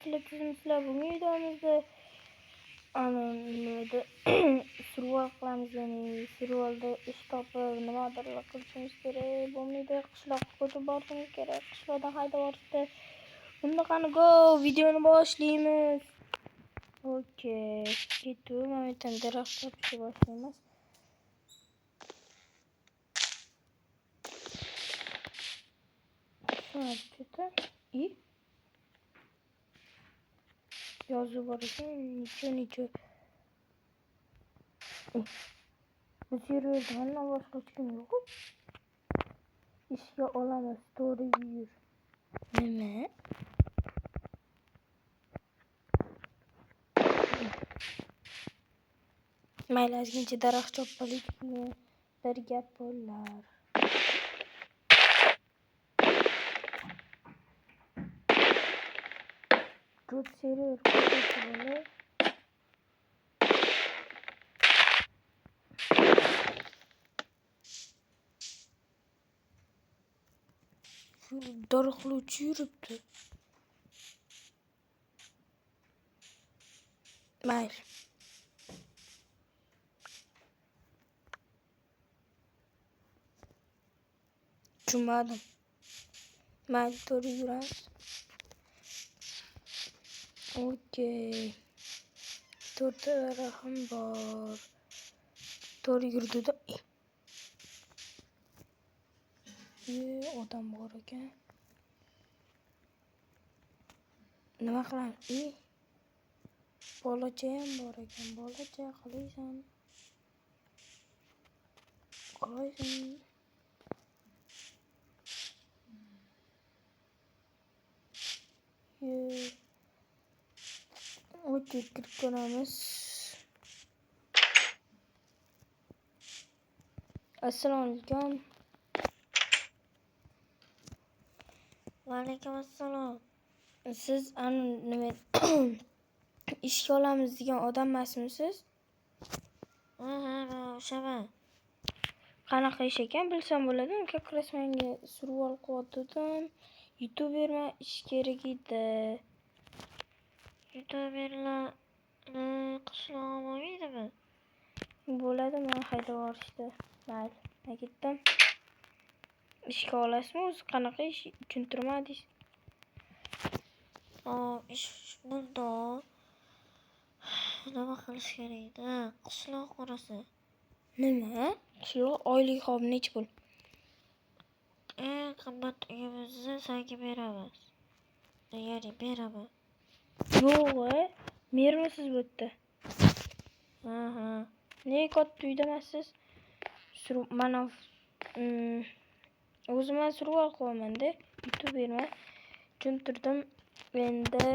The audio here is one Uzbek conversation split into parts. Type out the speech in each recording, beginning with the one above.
Sizlar bugun videomizda nimada survival qilamiz, ya'ni survivalda ish topib nimadir qilishimiz kerak, bo'lmaydi, qishloqqa ko'chib borishimiz kerak, qishloqdan haydab yuborishdi. Unda qani go videoni boshlaymiz. Okey, ketdik, mana bu yerdan daraxt topishni boshlaymiz. Что-то и yozuv bor ekan, ничего. Bu serverda mandan boshqa hech kim yo'q. Ishga olamiz, to'g'ri yur. Nima? Mayli, ozgincha daraxt chopib olaylik, keyin bir gap bo'lar. Ko'p server ko'p. Shu daraxtlar yuribdi. Mayli. Tushunmadim. Mayli, to'g'ri yuramiz. Okey. To'rtta daraxtim bor. To'g'ri yurdi-da. Odam bor ekan. Nima qilamiz? Bolacha ham bor ekan. Bolacha qalaysan? Qalaysan? Okey, kirib ko'ramiz. Assalomu alaykum. Va alaykum assalom. Siz nima ishga olamiz degan odam emasmisiz? Ha, ha, men o'shaman. Qanaqa ish ekan bilsam bo'ladimi? Как раз menga survival qilyotgandim. YouTuberman, ish kerak edi. YouTuberlarni qishlog'i bo'lmaydimi? Bo'ladi, meni haydab yuborishdi. Mayli, men ketdim. Ishga olasizmi o'zi? Qanaqa ish? Tushuntirmadingiz. Hop, ish bundoq. Nima qilish kerak edi? Qishloq qurasi. Nima? Qishloq oylik hop nechi pul? Eng qimmat uyimizni senga beramiz. Ya'ni beraman. Yo'q, mermisiz bu yerda? Ha, ha. Nega katta uyda emassiz? Mana o'zim ham survival qilyapman-da, YouTuberman. Tushuntirdim. Endi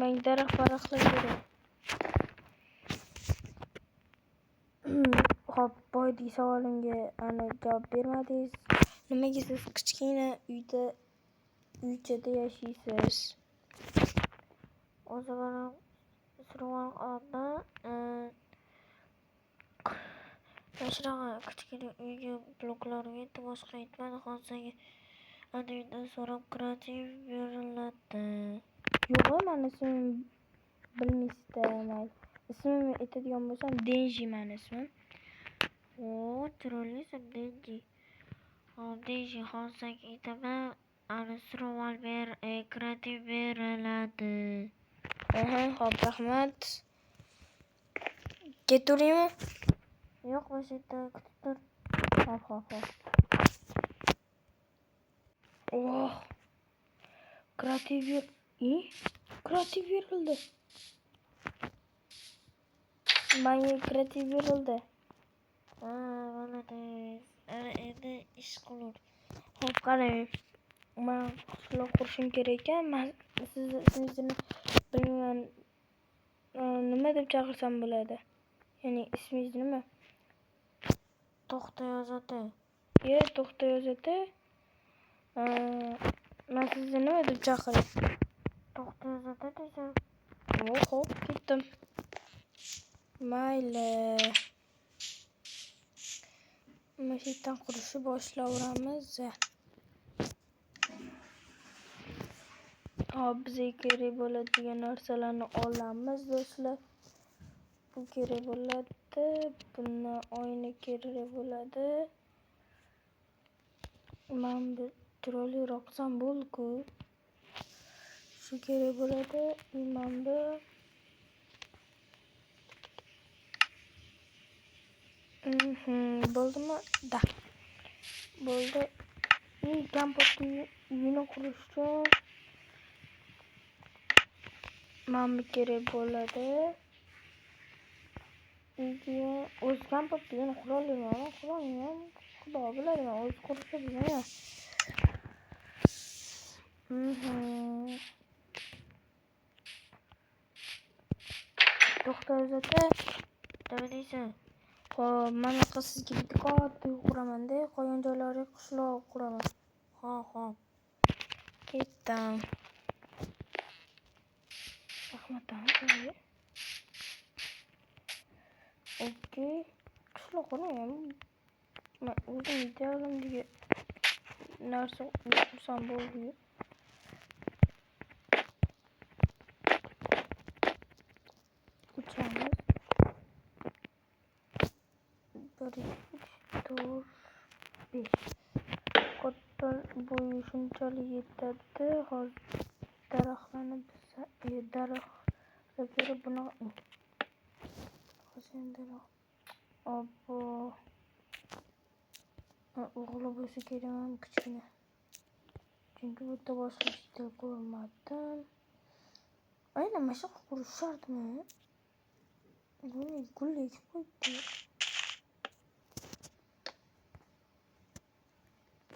menga daraxt varaqlar kerak. Xo'p, boyagi savolimga javob bermadingiz. Nimaga siz kichkina uyda, uychada yashaysiz? O'zim ham survival qilyapman. Mana shunaqa kichkina uyga bloklarga yetib boshqa yetmadi. Hozir senga admindan so'rab kreativ beriladi. Yo'q, mani ismim bilmaysizda, mayli. Ismimni aytadigan bo'lsam, Denji mani ismim. O, chiroyli ism Denji. Hop, Denji, hozir senga aytaman, ana survival ber, kreativ beriladi. Aha, hop, rahmat. Ketaveraymi? Yo'q, mana shu yerda kutib tur. Hop, hop, hop. Oh. Kreativ ber. Kreativ berildi. Menga kreativ berildi. Ha, молодец. Ana endi ish qilur. Hop, qarang. Men qishloq qurishim kerak ekan. Men sizni ismingizni bilmayman. Nima deb chaqirsam bo'ladi? Ya'ni ismingiz nima? To'xta yozadi. To'xta yozadi. Men sizni nima deb chaqiray? To'xta yozadi desam. Xo'p, ketdim. Mayli. Mana shu yerdan qurishni boshlayveramiz. Hop, bizga kerak bo'ladigan narsalarni olamiz do'stlar. Bu kerak bo'ladi, bundan oyna kerak bo'ladi. Mana bu chiroyliroq qilsam bo'ldi-ku. Shu kerak bo'ladi. Mana bu bo'ldimi? Da. Bo'ldi. Kompotni uyini qurish uchun mana bu kerak bo'ladi. Keyin o'zi kompotni uyini qura olaman, qura olmayman. Xudo biladi, men o'zi qurishni bilmayman. To'xta o'zata. Nima deysan? Xo'p, mana bunaqa sizga bitta katta uy quraman-da, qolgan joylariga qishloq quraman. Xo'p, xo'p. Ketdim. Rahmat, okey. Qishloq qurmayman. Men o'zim idealimdagi narsa qursam bo'ldi. Uchamiz. 1, 2, 3, 4, 5. Katta bo'yi shunchalik yetadi. Hozir daraxtlarni daraxtlar berib buni hozir daraxt. Obbo. O'g'li bo'lsa kerak ham kichkina. Chunki bu yerda boshqa ishlar ko'rmadim. Aynan mana shu qurish shartmi? Buni gul ekib qo'yibdi.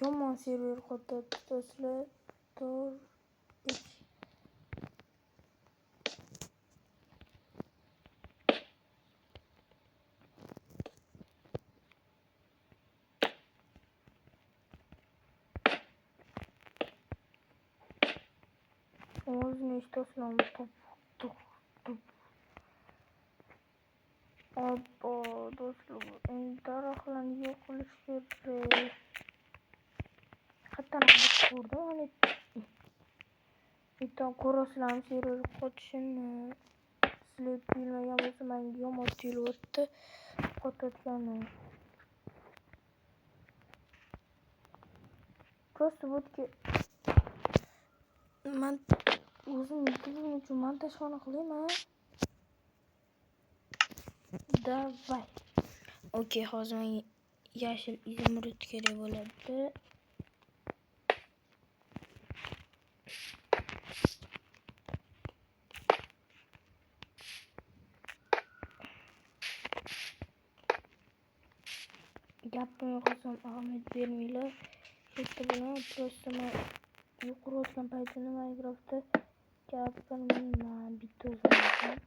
Yomon server qo'yibdi do'stlar. 4, 5. O'zini eshitosizlarmi? Top, top, top. Obbo, do'stlar, endi daraxtlarni yo'q qilish kerak. Qayerdan ko'rdim, hani bitta ko'rasizlarmi server qotishini? Sizlar bilmagan bo'lsa, menga yomon tuyulyapti qotayotgani. Просто bu yerga man o'zim YouTube'im uchun montajxona qilayman. Давай. Okey, hozir menga yashil izumrud kerak bo'ladi. Gapimni yo'qolsam ahamiyat bermanglar. Shu yerda bo'laman. Просто men uy qurayotgan paytimda Minecraftda gapirmayman, bitta o'zim.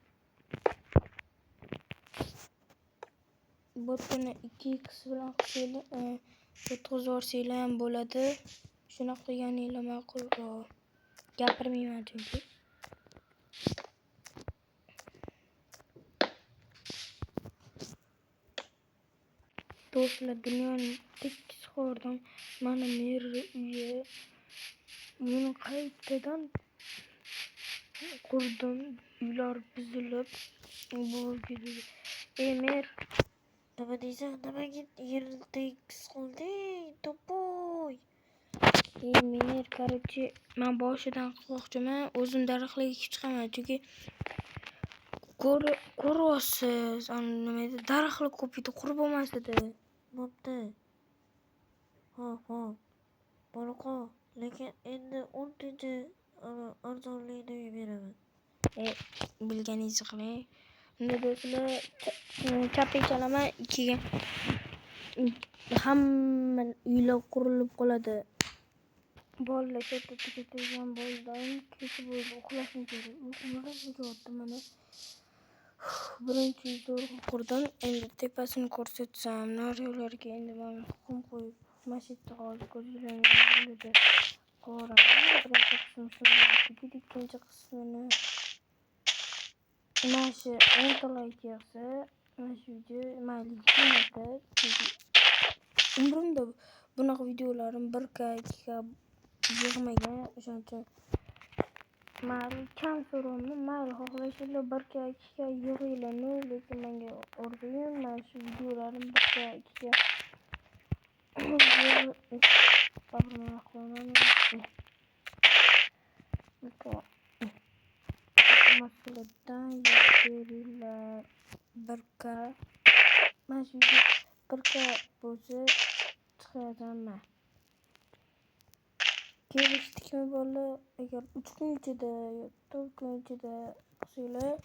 Botni 2x bilan qilsanglar, o'tkazib yuborsanglar ham bo'ladi. Shunaqa qilganinglar ma'qulroq. Gapirmayman chunki. Do'stlar, dunyoni tekis ko'rdim. Mana Merri uyi. Uyini qaytadan qurdim. Uylar buzilib bo'ldi. Ey Mer, Nima deysan? Nimaga yerni tekis qilding? To'poy. Ey Mer, короче, men boshidan qilmoqchiman. O'zim daraxtlarga ekib chiqaman, chunki ko'ryapsiz, ana nima edi, daraxtlar ko'p edi, qurib bo'lmas edi. Bo'pti. Ha, ha. Bo'laqa, lekin endi o'rtacha arzonlikda uy beraman. Bilganingizni qiling. Unda do'stlar, chapik chalaman, keyin hamma uylar qurilib qoladi. Bolalar katta ketadigan bo'ldim. Kecha bo'ldi, uxlashim kerak. Uyqum rosa kelyapti mana. Birinchi zo'rg'a qurdim. Endi tepasini ko'rsatsam, nariyoqlarga endi mana qum qo'yib, mana shu yerda hozir ko'zlaringiz oldida ko'raman. Birinchi qismi shunday tugadi, ikkinchi qismini mana shu 10 ta like yig'sa, mana shu video mayli 20 ta, chunki umrimda bunaqa videolarim 1K, 2K yig'magan, o'shaning uchun Mayli, kam so'rovni, mayli, xohlasanglar 1K, 2K yig'inglar, lekin menga orzuyim mana shu videolarim 1K, 2K baribir qilaman. Iltimos, sizlardan beringlar 1K. Mana shu video 1K bo'lsa chiqaman. Kelishdikmi, bolalar? Agar 3 kun ichida, 4 kun ichida qilsanglar,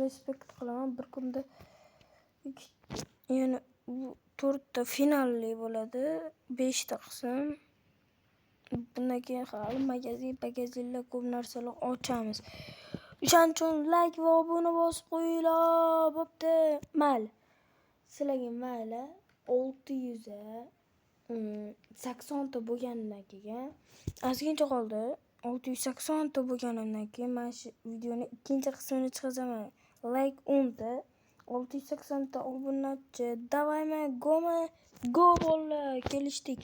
respekt qilaman. Bir kunda ya'ni bu 4 ta finalli bo'ladi, 5 ta qism. Bundan keyin hali magazin, magazinlar, ko'p narsalar ochamiz. O'shaning uchun layk va obuna bosib qo'yinglar. Bo'pti. Mayli. Sizlarga mayli 680 ta bo'lganidan keyin, ozgincha qoldi. 680 ta bo'lganimdan keyin mana shu videoni ikkinchi qismini chiqazaman. Layk 10 ta, 680 ta obunachi. Давай mi, go mi? Go, bolalar, kelishdik.